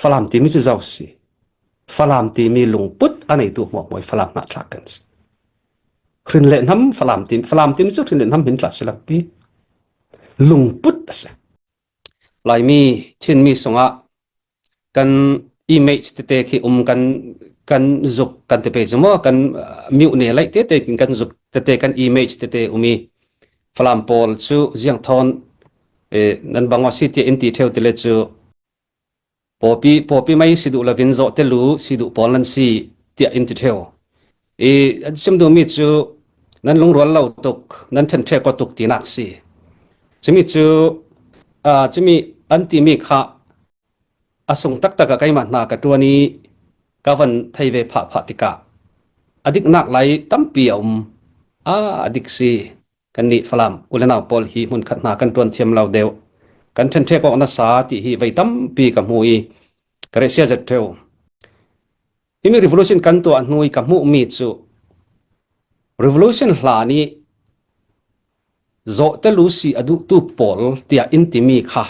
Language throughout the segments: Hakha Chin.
Falam timi cu zo si. Falam timi lungput a neitu hmuahmuai Falam hnahthlak kan si. Hrin le hnam Falam timi Falam timi cu hrin le hnam hin tla si lampi. Lungput a si. Laimi Chinmi sungah kan image tete khi um kan kan zuk kan te pe cu maw kan mute ne laih tete kan zuk tete kan image tete umi Falam pawl cu ziang thawn nan bang si ti in ti theu tile cu pawpi pawpi mai si duh lovin zawh te lu si duh pawl nan si tiah in ti theu i an sim duhmi cu nan lungrual lo tuk nan ṭhenṭhe ko tuk tinak si cumi cu cumi an timi kha a sung taktak ah keimah hna ka ṭuan i ka van thei ve phah phah tikah a diknak lai tampi a um a a dik si kannih Falam ulenau pawl hi hmunkhat hna kan ṭuan thiam lo deuh kan ṭhenṭhek awk nasa ti hi vei tampi ka hmu i ka rehsia zet ṭheu Himi revolution kan tuah hnu i ka hmuhmi cu revolution hla nih zawhtelu si a duhtu pawl tiah in timi kha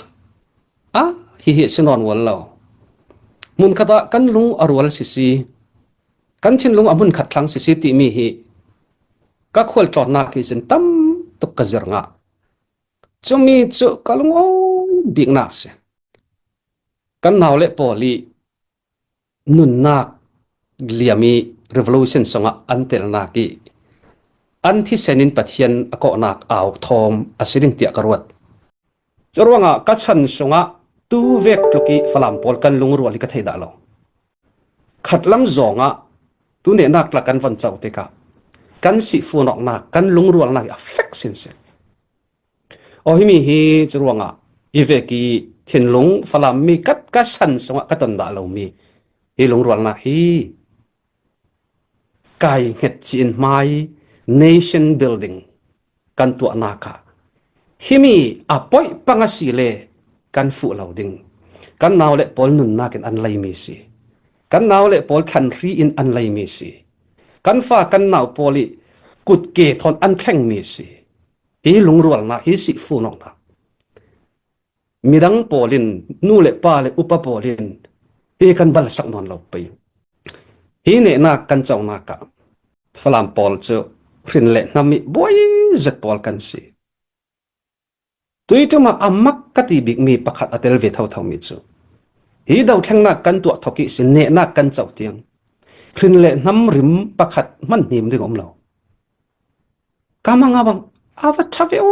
a hihi a si nawn ual lo. Hmunkhat ah kan lung a rual sisi, kan thinlung a hmunkhat thlang sisi timi hi ka khualtlawnnak hi cun tam tuk ka zir ngah. Cumi cu ka lungawi biknak si. Kan naule pawl i nunnak liam i revolution songah an telnak i an thisen in Pathian a kawhnak au thawm a si ding tiah ka ruat. Cu ruangah ka chan sungah tu vek tluk i Falam pawl kan lungrual hi ka thei dah lo. Khat lam zong ah tu nehnak tla kan von co tikah kan sifunoknak kan lungrualnak hi a fek sinsin. Aw himi hi cu ruangah i vek i thinlung Falam mi ka ka san sungah ka ton dah lomi hi lungrualnak hi kai hnget chin hmai nation building kan tuahnak ah himi a poih pang a si le kan fuh lo ding kan nau le pawl nunnak in an leimi si kan nau le pawl thlanhri in an leimi si kan fa kan nau pawl i kutke thon an thlengmi si Hi lungrualnak hi sihfunawknak midang pawl in nu le pa le upa pawl in hi kan bal sak nawn lo pei. Hi nehnak kan conak ah Falam pawl cu hrin le hnam i buai zet pawl kan si. Tuitum ah amak ka ti bikmi pakhat a tel ve thotho mi cu hi dothlengnak kan tuah thok i sin nehnak kan co tiang hrin le hnam rim pakhat hman hnim ding um lo. Kamang abang ava tha ve o.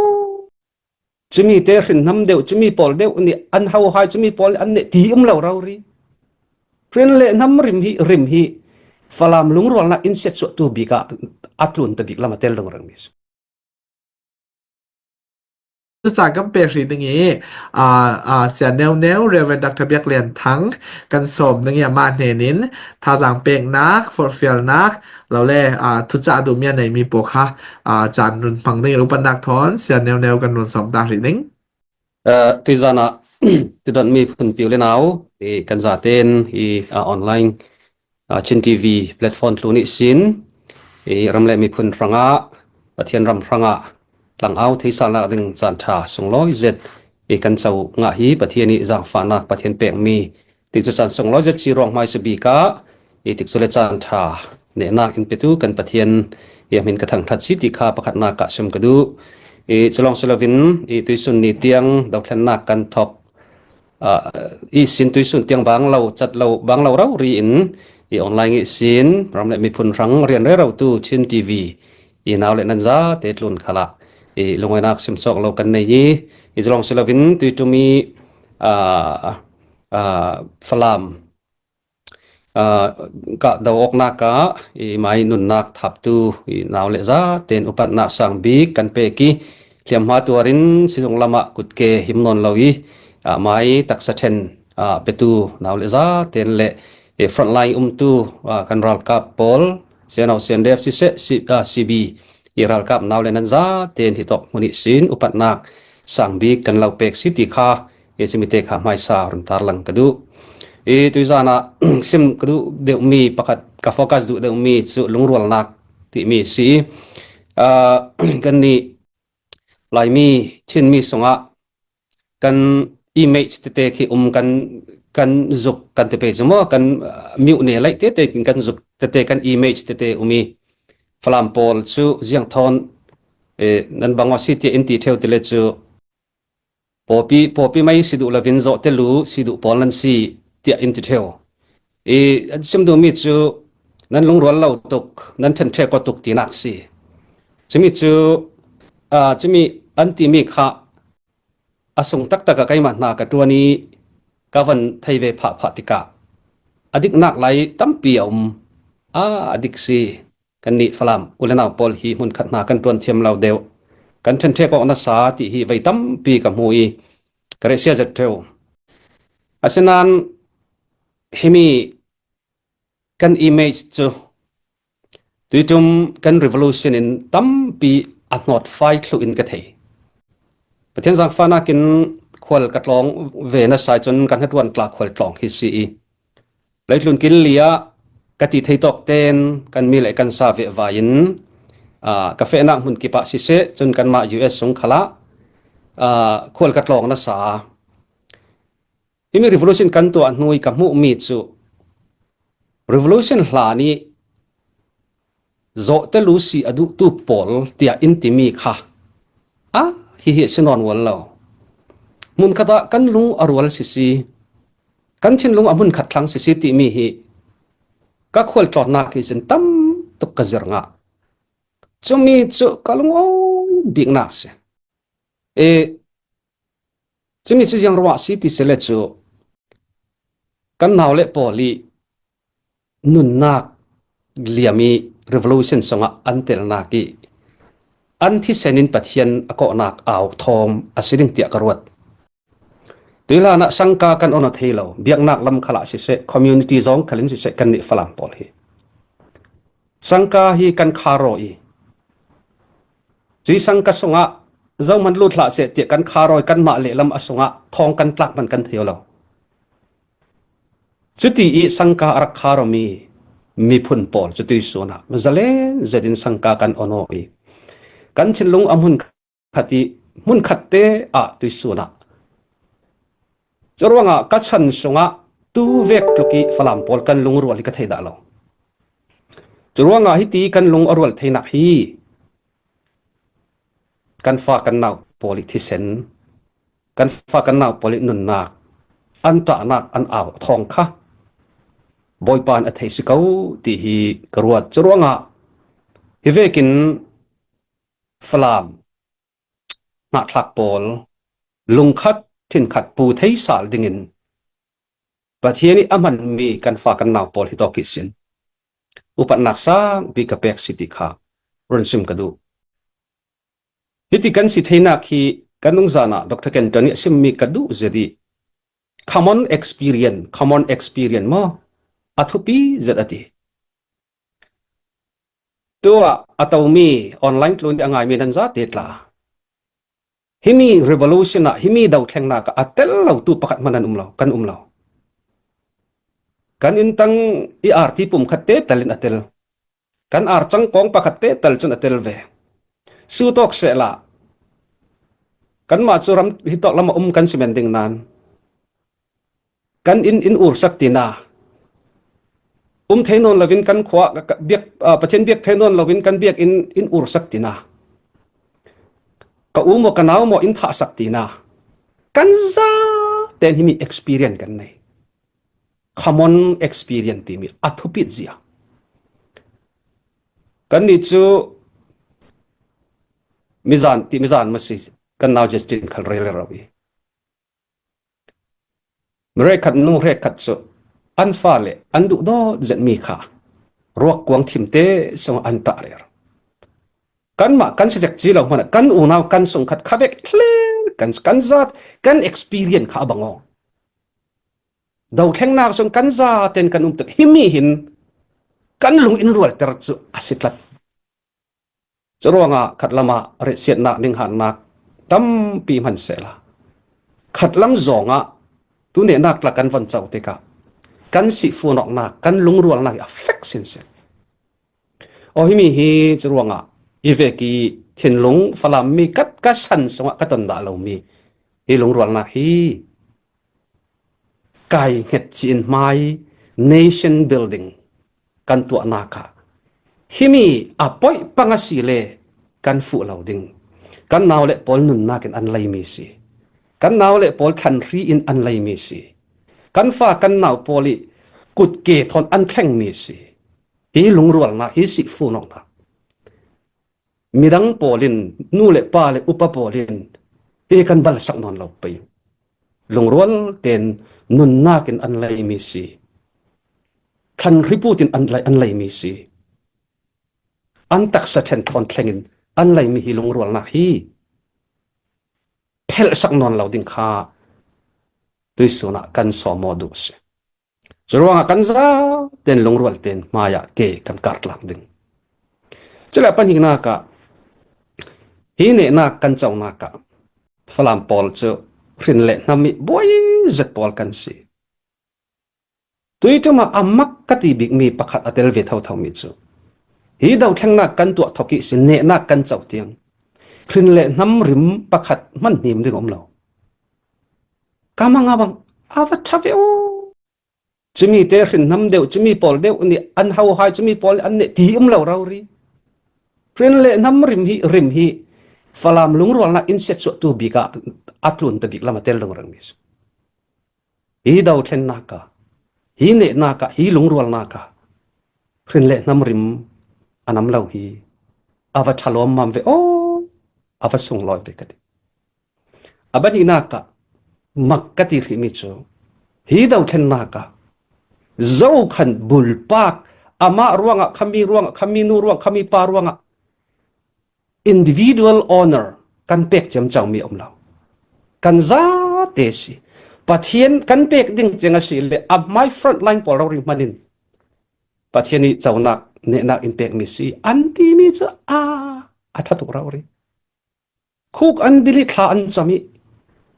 Chumi te hrin hnam deuh chumi pawl deuh nih an hau hai chumi pawl an ne ti um lo ro ri. Hrin le hnam rim hi rim hi Falam lungrualnak in set suah tu bik ah atlun ta bik lama tel dong rang mi su. Cucaah kan pek rih ding i sia neuneu Rev. Dr. Biak Lian Thang kan sawm ding i amah hnen in thazaang peknak, forhfialnak, lole thucah duhmi a neimi pawl kha caan run hmang ding in upatnak thawn sia neuneu kan run sawm ta rih ding. Tuzan ah tidon mi phun piu le nau kan zaten hi online Chin TV platform tlu nih sin i ram le miphun hrangah Pathian ram hrangah tlangau theisalnak ding caan ṭha sunglawi zet i kan co ngah hi Pathian i zaangfahnak Pathian pekmi ti cu caan sunglawi zet si ruang hmai bik ah i tik cu le caan ṭha nehnak in petu kan Pathian i a min ka thangṭhat si ti kha pakhatnak ah sim ka duh i culong silovin i tuisun ni tiang dothlennak kan thok i sin tuisun tiang bang lo cat lo bang lo ro ri in i online i sin ram le miphun hrang rian re ro tu Chin TV i nau le nan za te tlun khala i lungoinak sim chok lo kan nei i i zlong silovin tuitumi Falam Kahdo awknak ah i mai nunnak thaptu i nau le za tein upatnak sang bik kan pek i hliamhma tuar in sizung lam ah kutke him nawn lo i mai taksa ṭhen petu nau le za tein le frontline umtu kan ralkap pawl CNO CNDF siseh CB i ralkap nau le nan za tein hi tawk hmun i sin upatnak sang bik kan lo pek si ti kha i simi te kha hmaisa run tarlang ka duh. I tuizan ah sim ka duh deuhmi pakhat ka focus duh deuhmi cu lungrualnak timi si. Uh, kan nih Laimi Chinmi sungah kan image tete khi um kan. kan zuk kan te pe cu maw kan mute ne laih tete kan zuk tete kan image tete umi Falam pawl cu ziang thawn nan bang si ti in ti theu tile cu pawpi pawpi mai si duh lovin zawh te lu si duh pawl nan si tiah in ti theu i an sim duhmi cu nan lungrual lo tuk nan ṭhenṭhe ko tuk tinak si cumi cu cumi an timi kha a sung taktak ah keimah hna ka ṭuan i ka van thei ve phah phah tikah a diknak lai tampi a um. A a dik si. Kannih Falam ulenau pawl hi hmunkhat hna kan ṭuan thiam lo deuh. Kan ṭhenṭhek awk nasa ti hi vei tampi ka hmu i ka rehsia zet ṭheo. Asinain himi kan image cu Tuitum kan revolution in tampi a hnawt fai thlu in ka thei. Pathian zaangfahnak in khual ka tlawng ve na sai cun kan hatuan tla khual tlawng hi si i leitlun kil li ah ka ti thei tawk ten kan mi le kan sa ve vai in ka fehnak hmun kip ah siseh cun kanmah US sung khala khual ka tlawng na sa Himi revolution kan tuah hnu i ka hmuhmi cu revolution hla nih zawhtelu si a duhtu pawl tiah in timi kha a hihi a si nawn ual lo. Hmunkhat ah kan lung a rual sisi, kan thinlung a hmunkhat thlang sisi timi hi ka khualtlawnnak hi cun tam tuk ka zir ngah. Cumi cu ka lungawi biknak si. E, Cumi cu ziang ruah si ti sele cu kan nau le pawl i nunnak liam i revolution songah an telnak i an thisen in Pathian a kawhnak au thawm a si ding tiah ka ruat. Tuihlan ah sangka kan on a thei lo biaknak lam khala siseh community zong khalin siseh kan nih Falam pawl hi. Sangka hi kan kharo i Cui sangka sungah zohmanh lut hlah seh tiah kan kharawi kanmah lehlam a sungah thawng kan tlak hmanh kan thei lo. Cuti i sangka a rak kharomi miphun pawl cu tuisun ah zalen zet in sangka kan ono i kan thinlung a hmun khat i hmun khat te ah tuisun ah Curuangah ka chan sungah tu vek tluk i Falam pawl kan lungrual hi ka thei dah lo. Curuangah hiti kan lung a rual theinak hi kan fa kan nau pawl i thisen, kan fa kan nau pawl i nunnak, an ṭahnak an au thawng kha Bawipa in a thei si ko ti hi ka ruat. Curuangah hi vekin Falam Hnahthlak pawl lungkhat thinkhat pu thei sal dingin Pathian nih a hmanmi kan fa kan nau pawl hi tawki sin upatnak sangpi ka pek si ti kha run sim ka duh. Hiti kan si theinak hi kan nungzan ah Dr. Kenton nih a simmi ka duh zet i common experience common experience maw a thupi zet a ti. Tu ah a tomi online tlun i a ngaimi nan zate tla. Himi revolution ah himi dothlennak ah a tel lotu pakhat hmanh an um lo, kan um lo. Kan inn tang i arti pum khat te tal in a tel. Kan ar cangkawng pakhat te tal cun a tel ve. Su tawk sehla kanmah cu ram hi tawk lam a um kan si men ding nan. Kan inn in ursak tina. Um thei nawn lovin kan khua biak Pathian biak thei nawn lovin kan biak in in ursak tina. Ka u maw ka nau maw in thah sak tina. Kan za ten hi mi experience kan nei. Common experience timi a thupit zia. Kan ni cu mizan ti mizan ma si kan nau Justin khal rel rawi. Rekkhat nu rekkhat cu an fale an duhdawt zetmi kha ruakkuang thimte sung an tah rer. Kanmah kan sisek ci lo hmanh ah kan unau kan sungkhat kha vek hle kan kan zat kan experience kha a bang aw. Dothlennak sung kan za ten kan um tuk himi hin kan lung in rualter cu a si tlat. Curuangah khatlam ah rehsiatnak ninghannak tampi hmanhsehla khatlam zongah tunehnak tla kan von co tikah kan sifunawknak kan lungrualnak hi a fek sinsin. Aw himi hi curuangah i vek i thinlung falam mi kat ka san sungah ka ton dah lomi hi lungrualnak hi. Kai hnget chin hmai nation building kan tuahnak ah himi a poih pang a si le kan fuh lo ding. Kan nau le pawl nunnak in an leimi si. Kan nau le pawl thlanhri in an leimi si. Kan fa kan nau pawl i kutke thawn an thlengmi si. Hi lungrualnak hi si funoknak. Midang pawl in nu le pa le upa pawl in hi kan bal sak nawn lo pei. Lungrual tein nunnak in an leimi si. Thlanhri put in an, an leimi si. An taksa ṭhen thawn thleng in an leimi hi lungrualnak hi phelh sak nawn lo ding kha tuisun ah kan sawmaw duh si. Curuangah kan zaten lungrual tein hmai ah ke kan kartlak ding. Cule pahnihnak ah hi nehnak kan conak ah Falam pawl cu hrin le hnam i buai zet pawl kan si. Tuitum ah a mak ka ti bikmi pakhat a tel ve thotho mi cu hi dothlennak kan tuah thok i sin nehnak kan co tiang hrin le hnam rim pakhat hman hnim ding um lo. Kamanga bang ava tha ve o. Chumi te hrin hnam deuh chumi pawl deuh nih an hau hai chumi pawl an ne ti um lo ro ri. Hrin le hnam rim hi rim hi Falam lungrualnak in set tu bik ah atlun ta bik lama tel dong rang mi su. Hi dothlennak ah, hi nehnak ah, hi lungrualnak ah hrin le hnam rim a nam lo hi a va ṭha lawmmam ve aw, a va sunglawi ve ka ti. A pahnihnak ah mak ka ti hrihmi cu hi dothlennak ah zokhan bulpak amah ruangah khami ruangah khami nu ruang khami pa ruangah individual honor kan pek cemcangmi um lo. Kan zate si. Pathian kan pek ding ceng a si le a hmai front line pawl rori hman in Pathian nih conak nehnak in pekmi si an timi cu a a tha tuk rori. Khuk an bili thla an cam i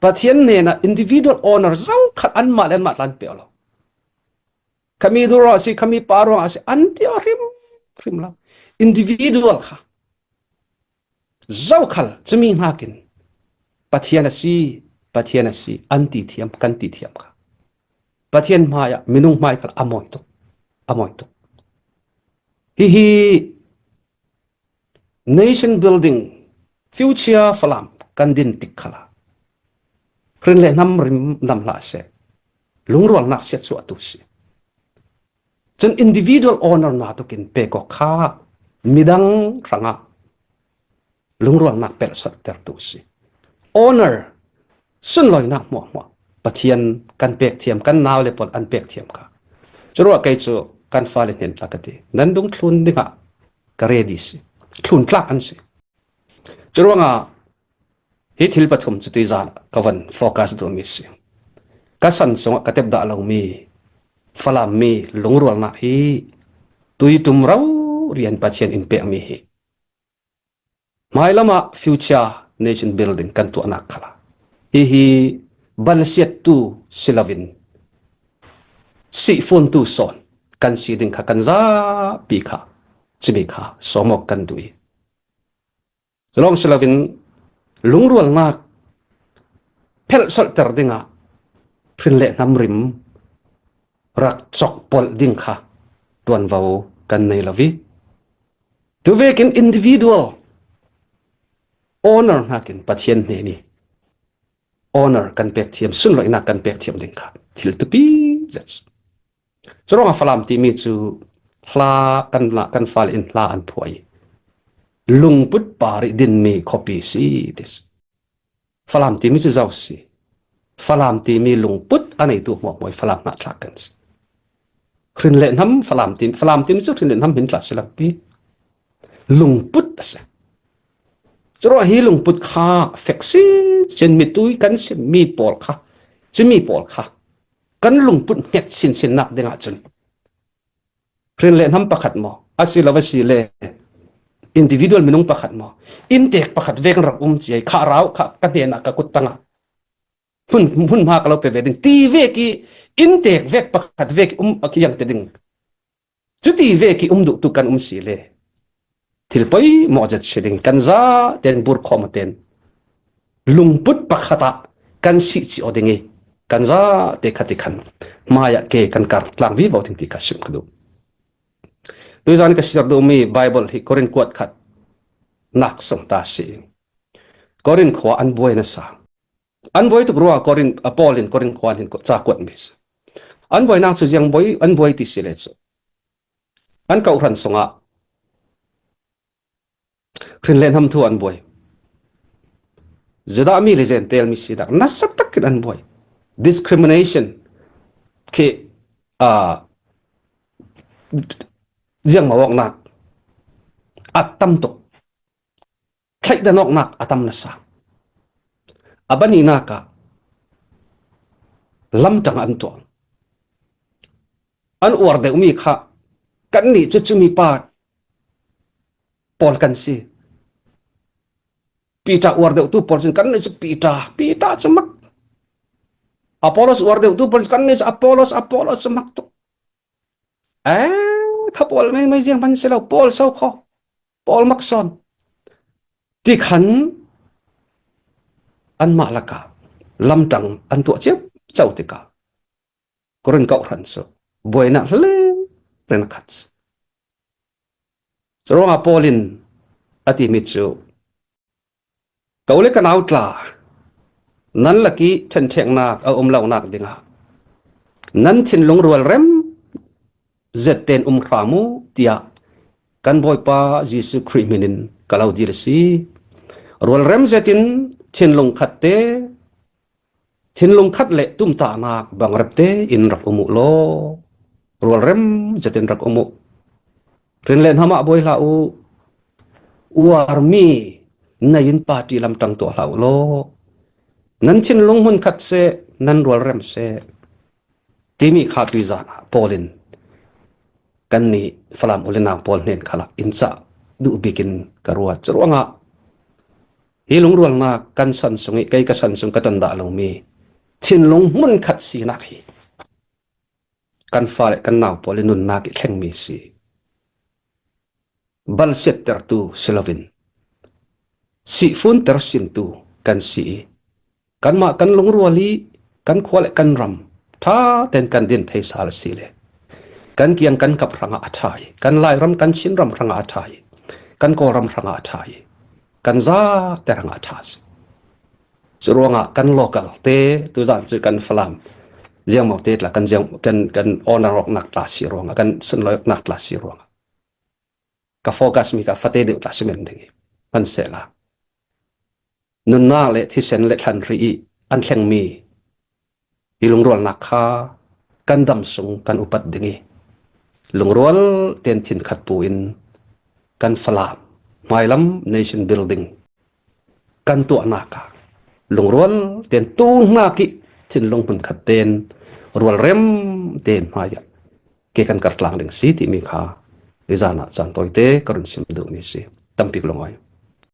Pathian nen ah individual honor zo khat an mah le an mah tlan pe lo. Khami duro si khami pa ruang si an ti hrim hrim lo. Individual kha zokhal cumi hnakin Pathian a si Pathian a si an ti thiam kan ti thiam kha Pathian hmai ah minung hmai khal a mawi tuk a mawi tuk hihi nation building future Falam kan din tik khala hrin le hnam rim nam hlah seh lungrualnak siat chuah tu si cun individual honor na tukin pe ko kha midang hrangah lungrualnak pelh ter tu si honor sunloinak hmuah hmuah pathian kan pek thiam kan nau le pawl an pek thiam kha curuah kei cu kan fale hnen tla ka ti nan dung thlun dingah ka ready si thlun tlak an si curuangah Hi thil pathum cu tuizan ka van focus duhmi si. Ka san cungah ka tep dah lomi Falam mi lungrualnak hi tuitum ro rian Pathian in pekmi hi hmailam ah future nation building kan tuahnak khala hihi balsiattu silovin sihfuntu sawn kan si ding kha kan zapi kha cimi kha sawmawk kan duh i Culawng si loin lungrualnak phelhsolhter dingah hrin le hnam rim rak chokpolh ding kha tuanvo kan nei lo i tuvekin individual honor nakin Pathian hne nih honor kan pek thiam sunlawinak kan pek thiam ding kha thil tupi zet Curuangah Falam timi cu hla kan kan fale in hla an phuah i lungput par i dinmi khuapi si ti si. Falam timi cu zo si. Falam timi lungput a neitu hmuahmuai Falam hnahthlak kan si. Hrin le hnam Falam timi Falam timi cu hrin le hnam hin tla si lampi. Lungput a si. Curuah hi lungput kha fek si cun mitui kan si mi pawl kha cumi pawl kha kan lungput hnget sinsin nak ding ahcun hrin le hnam pakhat maw asilo va si le individual minung pakhat maw intek pakhat vek rak um chiai kha rau kha ka hnen ah ka kut tangah hun hun ma ka lo pe ve ding ti ve ki intek vek pakhat vek um akiyang te ding Cuti ve khi um duh tu kan um si le thil poi maw zet si ding kan za ten bur khom ten lungput pakhat ah kan si chi o ding i. Kan za te kha ti khan hmai ah ke kan kar tlang vi vo thing ti kha sim ka duh. Tuzan ka share duhmi Bible hi Korin kuat khat nak sung ta si. Korin khua an buai na sa. An buai tuk rua Korin Paul in Korin khua hin ca kuat mi si. An buai nak cu jiang boi an buai ti si le cu. An kohhran sungah Hrin le hnam thu an buai. Judah mi le Gentile mi sinak nasa takin an buai. Discrimination khi uh, ziang mawaknak a tam tuk. Thleidanawknak a tam nasa. A baninak ah lamtang an tuah. An uar deuhmi kha kannih cu cumi pa pawl kan si. Peter uar deuhtu pawl cun kannih cu Peter, Peter cu mak. Apollos uar deuhtu pawl kannih cu Apollos, Apollos cu mak tuk. Eh, kha pawl mei mei ziang hman si lo, Paul so kho. Paul mak son. Ti khan anmah lakah lamtang an tuah cio co tikah Korin kohhran cu buainak hle ren khat. Curuangah Paul in a timi cu ko le ka nau tla nan laki ṭhenṭheknak a um lonak dingah nan thinlung rual rem zetten um hram u tiah kan Bawipa Jesuh Khrih min in ka lo dil a si. Rualrem zetin thinlung khat te Thinlung khat le tumtahnak bangrep tein rak um u law rualrem zetin rak um u. Rin le hnam ah buai hlah u. Uarmi nei in party lam tang tuah hlah u law nan thinlung hmun khat seh, nan rualrem seh timi kha tuizan ah Paul in kan nih Falam ulenau pawl hnen khala in cah duh bik in ka ruat. Curuangah Hi lungrualnak kan san sung i kei ka san sung ka ton dah lomi thinlung hmunkhat sinak hi kan fale kan nau pawl i nunnak i thlengmi si. Bal siattertu si loin sihfunter sintu kan si i kanmah kan lungrual i kan khua le kan ram ṭha tein kan din thei sal si le kan kiang kan kap hrangah a ṭha i kan Lairam kan Chinram hrangah a ṭha i kan Kawlram hrangah a ṭha i kan za te hrangah a ṭha si. Cu ruangah kan local te tuzan cu kan Falam ziangmau te tla kan ziang kan kan honor nak tla si ruangah kan sunlawi nak tla si ruangah ka focus mi ka fate deuh tla si men ding i hman sehla Nunnak le thisen le thlanhri i an thlengmi hi lungrualnak kha kan dam sung kan upat ding i lungrual tein thinkhat bu in kan Falam hmailam nation building kan tuahnak ah lungrual tein tu hna ki thinlung hmunkhat tein rualrem tein hmai ah ke kan kartlang ding si timi kha nizan ah caan tawite ka run sim duhmi si. Tampi ka lungoi.